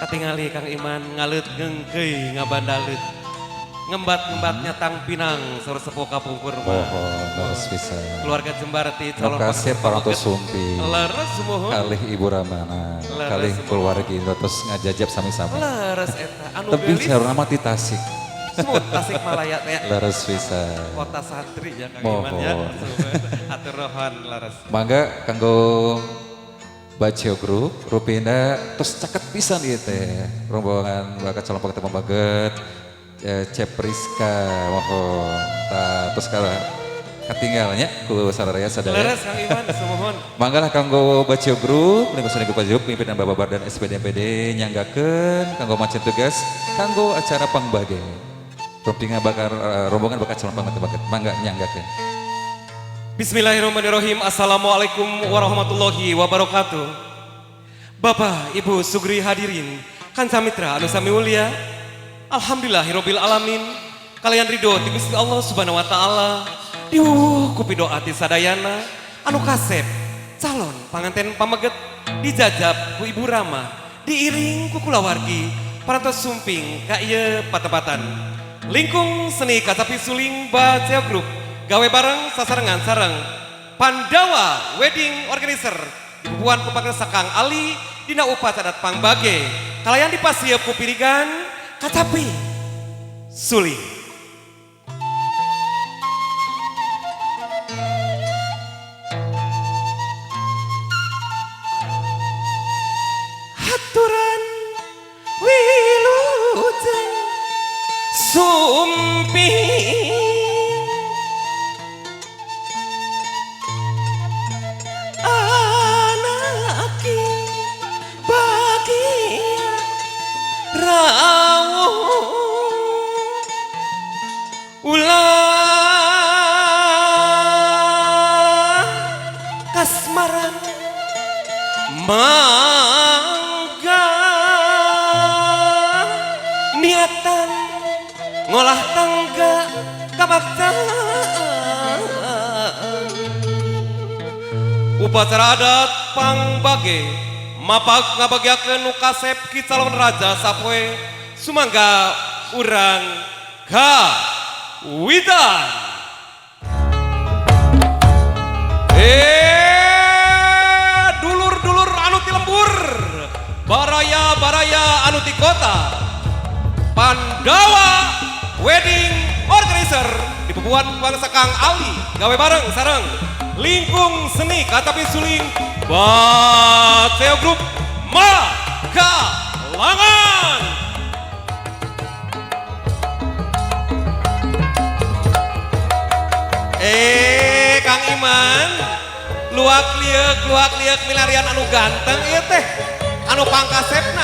Katingali Kang Iman ngaleut ngeungkeuy ngabandalut. Ngembat-ngembat nyatang pinang saur sepuh kapungkur mah. Mohon leres pisan. Keluarga Jembarti calon Kasih parantos sumping. Leres muhun. Kalih Ibu Ramana, Leres kalih muhun. Keluarga terus ngajajab sami-sami. Leres eta anu Tebih geulis. saruna mah ti Tasik. Semut Tasikmalaya teh. Leres pisan. Kota santri ya Kang Iman ya. Mohon. Hatur nuhun leres. Mangga kanggo Baceo Group, rupina terus caket pisan ieu teh. Rombongan bakal calon panganten pameget, Cep Rizka, mohon. Ta, terus kalau katinggalnya ku sararea sadaya. Leres Kang Iman, sumuhun. Mangga lah kanggo Baceo Group, lingkungan seni Baceo Group, pimpinan Bapak Bardan SPD MPD nyanggakeun kanggo macet tugas kanggo acara pangbage. Rombongan bakal rombongan bakal calon panganten pameget. Mangga nyanggakeun. Bismillahirrahmanirrahim. Assalamualaikum warahmatullahi wabarakatuh. Bapak, Ibu, sugri hadirin, kanca mitra anu sami mulia. Alhamdulillahirabbil alamin. Kalian ridho ti Gusti Allah Subhanahu wa taala. Diwuh ku pidoa ti sadayana anu kasep calon panganten pameget dijajab ku Ibu Rama, diiring ku kulawargi parantos sumping ka ieu patepatan. Lingkung seni kacapi suling Baceo Group gawe bareng sasarengan sareng Pandawa Wedding Organizer dipupuan ku Kang Ali dina upacara adat pangbage kalayan dipasieup ku pirigan kacapi suling. Haturan wilujeng sumping anaki bagia rawuh ulah kasmaran mangga niatan ngolah tangga kabaktaan upacara adat pangbage mapag ngabagiakeun nu kasep ki calon raja sapoe sumangga urang kawitan. Dulur-dulur anu ti lembur, baraya-baraya anu ti kota, Pandawa Wedding Organizer dipupuan bangsa Kang Ali gawe bareng sareng lingkung seni katapi suling Baceo Group Makalangan. Kang Iman, luak lieuk milarian anu ganteng ieu teh, anu pangkasepna,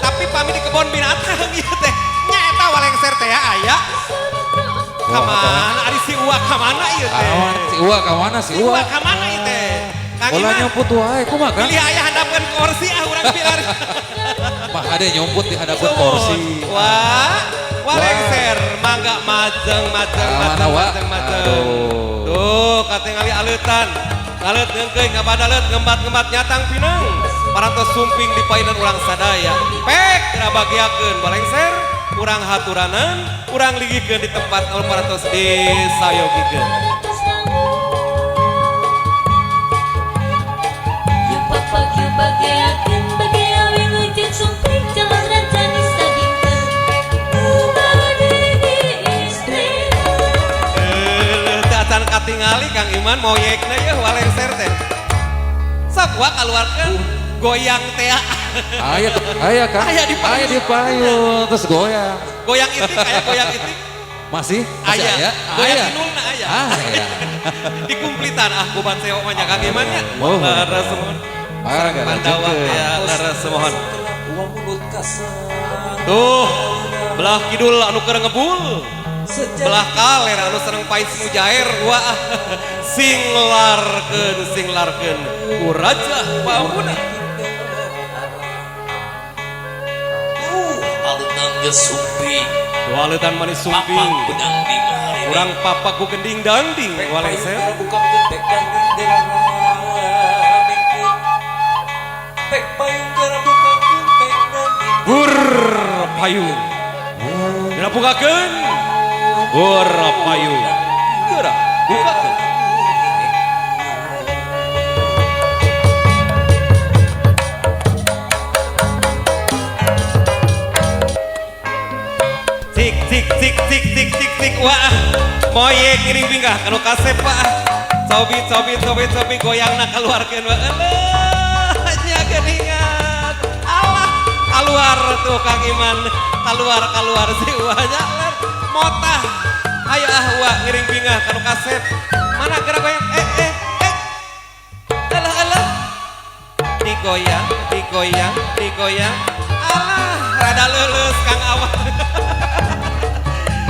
tapi pami di kebon binatang ieu teh, nya eta walengser teh ya aya. Kamana ari si Uwa kamana ieu teh? Awan si Uwa kamana si Si Uwa Uwa? kamana ieu teh? Kang Ulah Iman, nyumput wae kumaha Kang? pilih aya handapeun kursi ah urang pilari. Mah ade nyumput di hadapan kursi. Wah, walengser mangga majeng majeng Kamana, majeng Wa? majeng majeng. Aduh. Tuh, katingali aleutan. Ngaleut ngeungkeuy ngabadalet ngembat-ngembat nyatang pinang. Parantos sumping di painan urang sadaya. Pek bagiakeun balengser, urang haturanan, urang ligikeun di tempat anu parantos disayogikeun. Teu acan katingali Kang Iman moyekna yeuh walengser teh. Sok wa kaluarkeun goyang teh. Aya aya Kang. Aya di payun. Aya di payun terus goyang. Goyang itik aya goyang itik. Masih? Masih Aya. aya? Goyang Aya. inulna aya. Aya. Dikumplitan ah ku Baceo mah nya Kang Iman nya. Oh. Leres muhun. Mangga Pandawa lanjutkeun. ya leres muhun. Tuh, belah kidul anu keur ngebul. Belah kaler anu seneng pais mujair wah sing larkeun sing larkeun ku raja pamuna. Waleutan manis sumping. Urang papak ku gending danding walengser. Gur payung. Dirapukakeun. Gur payung. Geura bukakeun. Cik cik cik cik cik cik cik wah moyek ngiring bingah kanu kasep pak. Cobi cobi cobi cobi goyangna kaluarkeun wah. Eleuh nya geuningan. Alah keluar tuh Kang Iman, keluar keluar si uahnya motah. Ayo ah uah ngiring bingah kanu kasep. Mana gerak goyang? Eh eh eh. Alah alah. Digoyang, digoyang, digoyang. Alah, rada leuleus Kang Awang.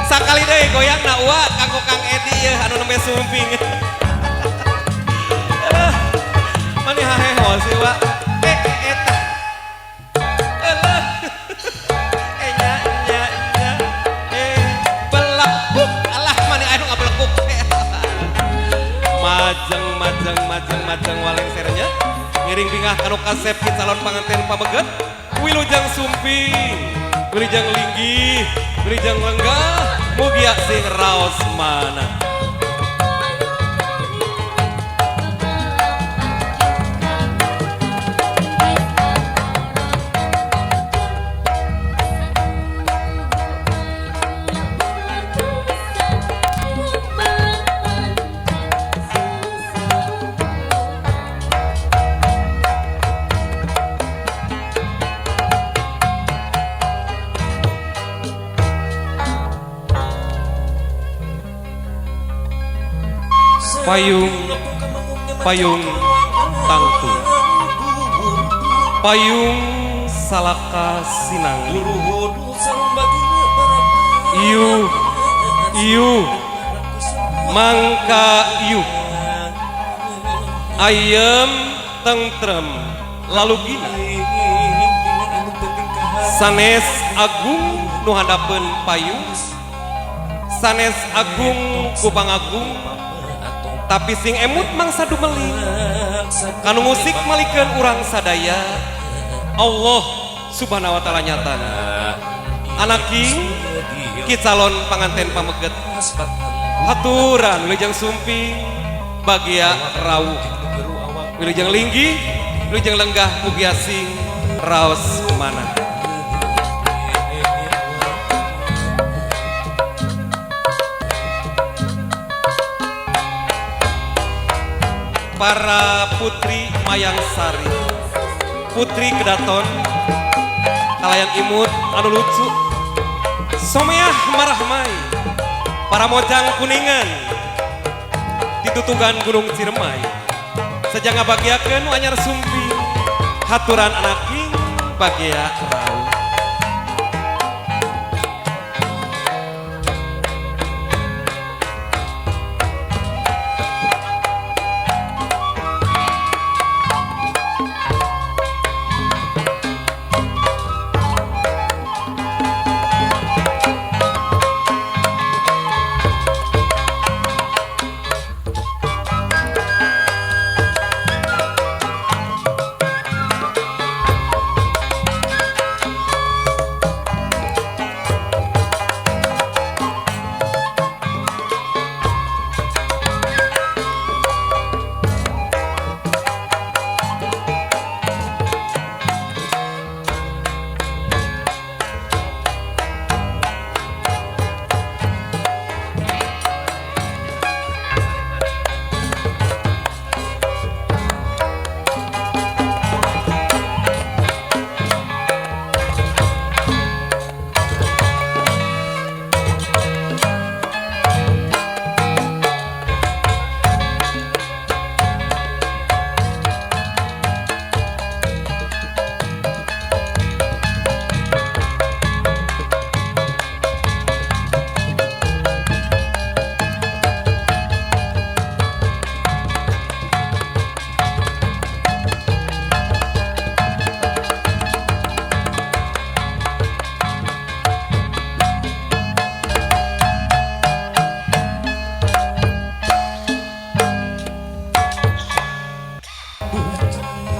Sakali deui goyangna uah kanggo Kang Edi yeuh anu nembe sumping. Mani haheho si uah. Eh eta. Alah. Eh nya nya nya. Eh belekuk. Alah mani anu ngabelekuk. Majeng majeng majeng majeng walengsernya. Ngiring bingah kanu kasep ki calon panganten pameget. Wilujeng sumping, wilujeng linggih, wilujeng lenggah, mugia sing raos mana. Payung, payung tangtu, payung salaka sinang, iuh, iuh, mangka iuh, ayem tentrem lalu gina, sanes agung nu handapeun payung, sanes agung kupang agung. Tapi sing emut mangsa dumeling kanu musik malikeun urang sadaya Allah subhanahu wa ta'ala nyatana anaking ki calon panganten pameget haturan wilujeng sumping bagia rawuh wilujeng linggih wilujeng lenggah mugia sing raos manah. Para putri Mayang Sari, putri kedaton, kalayan imut anu lucu, someah marahmai, para mojang kuningan, ditutugan Gunung Ciremai, sejak ngabagiakeun nu anyar sumping, haturan anaking bagia rauh.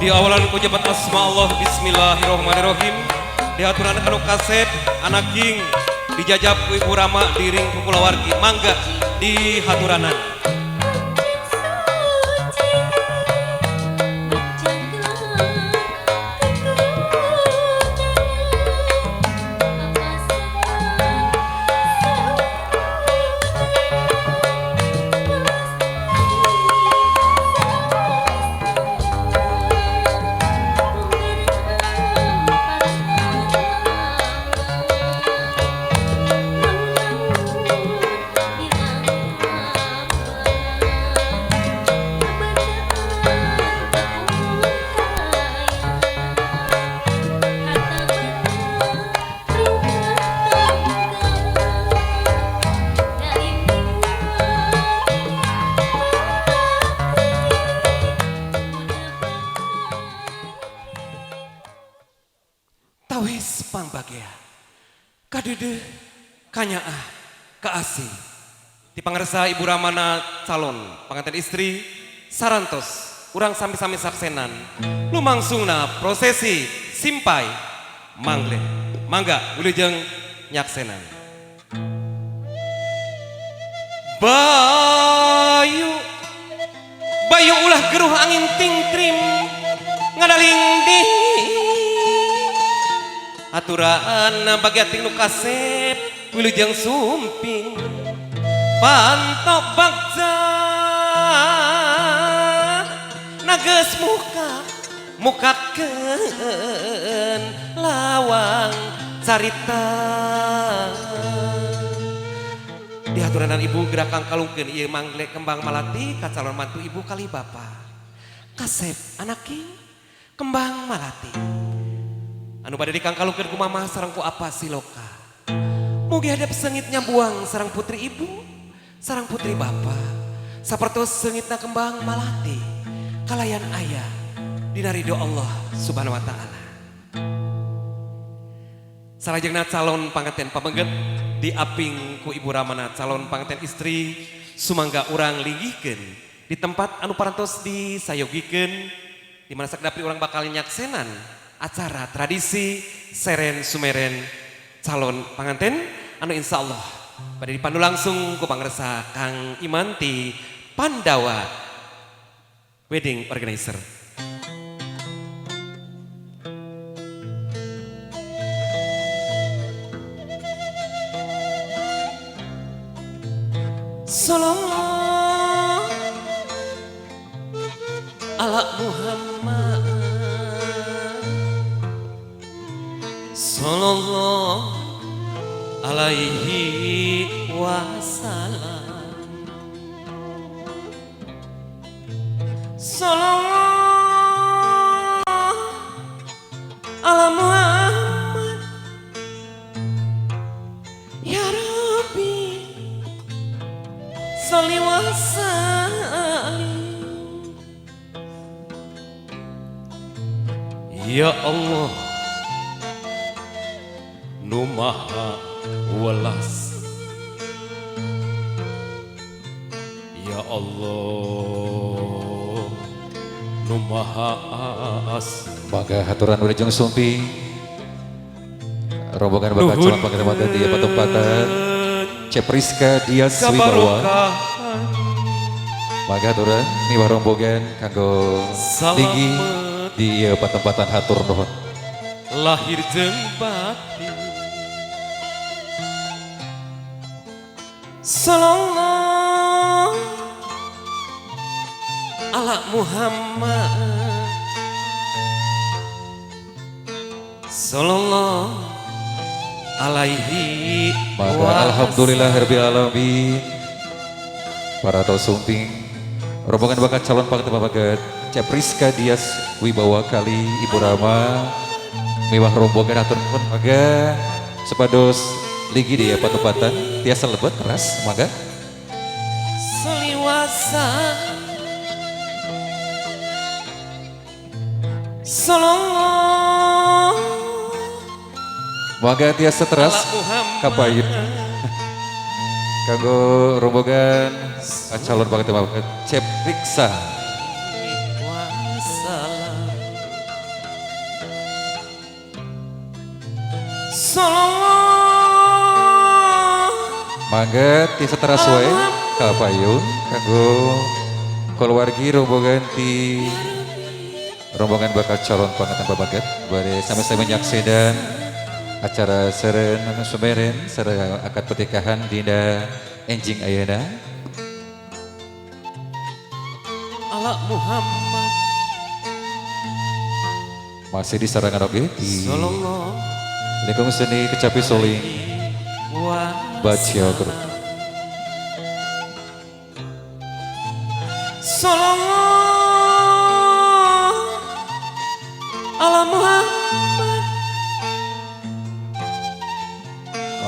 Di awalan ucapan asma Allah, bismillahirrahmanirrahim. Diaturan anu kasep anak king dijajab ku Ibu Rama diring ku kulawargi mangga dihaturanan. Tawes pangbagea kadeudeut kanyaah kaasih di pangersa Ibu Ramana calon panganten istri sarantos urang sami-sami saksenan lumangsungna prosesi simpai mangle mangga wilujeng nyaksenan. Bayu bayu ulah geruh angin tingtrim ngadaling di aturan bagiating nu kasep wilujeng sumping pantok bagja nages muka mukakeun lawang carita. Dihaturanan ibu gerakan kalungkeun ieu mangle kembang malati ka calon mantu ibu kali bapa kasep anaki kembang malati anu bade dikangkalungkeun ku mama sareng ku apa siloka. Mugi hadap sengitnya buang sareng putri ibu sareng putri bapa sapertos sengitna kembang malati kalayan ayah dina ridho Allah Subhanahu wa taala. Salajengna calon panganten pamengget diaping ku Ibu Ramana calon panganten istri sumangga urang linggihkeun di tempat anu parantos disayogikeun di mana sakedapi urang bakal nyaksenan acara tradisi seren sumeren calon panganten anu insya Allah pada dipandu langsung ku pangersa Kang Imanti Pandawa Wedding Organizer. Sallallahu ala Muhammad sallallahu alaihi wasallam sallallahu ala Muhammad ya Rabbi sholli wa sallim. Ya Allah nu maha welas, ya Allah nu maha asih. Mangga haturan wilujeng sumping rombongan bakal calon panganten mangga di patempatan Cepriska Dias Wibawa. Mangga haturan miwah rombongan kanggo tinggi di patempatan hatur nuhun. Lahir jeung batin sallallahu ala Muhammad sallallahu alaihi Maka alhamdulillahirabbil alamin. Para sumping rombongan bakal calon panganten bapak Cepriska Dias Wibawa kali Ibu Rama miwah rombongan atur nuhun mangga supados ligi di patempatan tiasa lebet teras mangga. Seliwasa sallallahu mangga tiasa teras kapayun kanggo rombongan calon panganten bapak Cepriksa. Sallallahu. Mangga tiasa teras wae ka payun kanggo keluargi rombongan ti rombongan bakal calon panganten pameget bade sami-sami menyaksikan acara seren sumeren sareng akad pernikahan dina enjing ayeuna. Ala Muhammad masih di sarangan oge di sallallahu lingkung seni kecapi suling Bacio Group. Sallallahu ala Muhammad.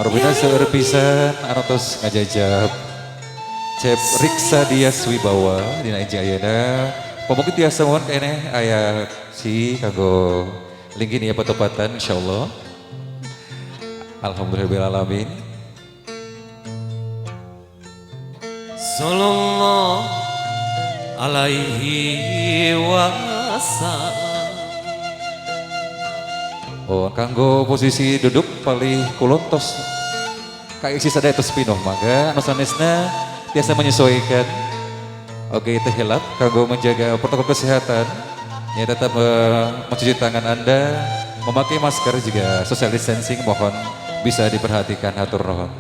Rupina seueur pisan anu tos ngajajab Cep Riksa Dias Wibawa dina enjing ayeuna. Pamungkin tiasa mohon keneh aya si kanggo linggih ieu patepatan insyaallah. Alhamdulillah alamin. Sallallahu alaihi wasallam. Oh, kanggo posisi duduk palih kulon tos kaisi sadaya tos pinoh mangga anu sanesna tiasa menyesuaikan. Oke, teh hilap kanggo menjaga protokol kesehatan. Ya tetap mencuci tangan Anda, memakai masker juga social distancing mohon bisa diperhatikan, hatur nuhun.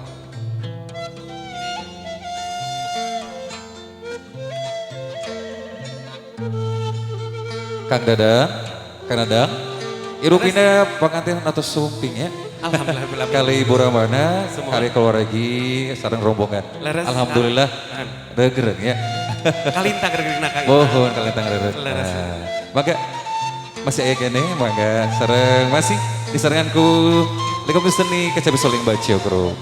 Kang Dadang, Kang Dadang, irupina panganten atau sumping ya. Alhamdulillah. Kali Ibu Ramana, kali keluargi sareng rombongan. Leres. Alhamdulillah, regereng ya. Kalintang regerengna Kang. Mohon kalintang regereng. Leres. Nah, mangga masih aya keneh mangga sareng masih disarengan ku lingkup seni kecapi suling Bacio Group.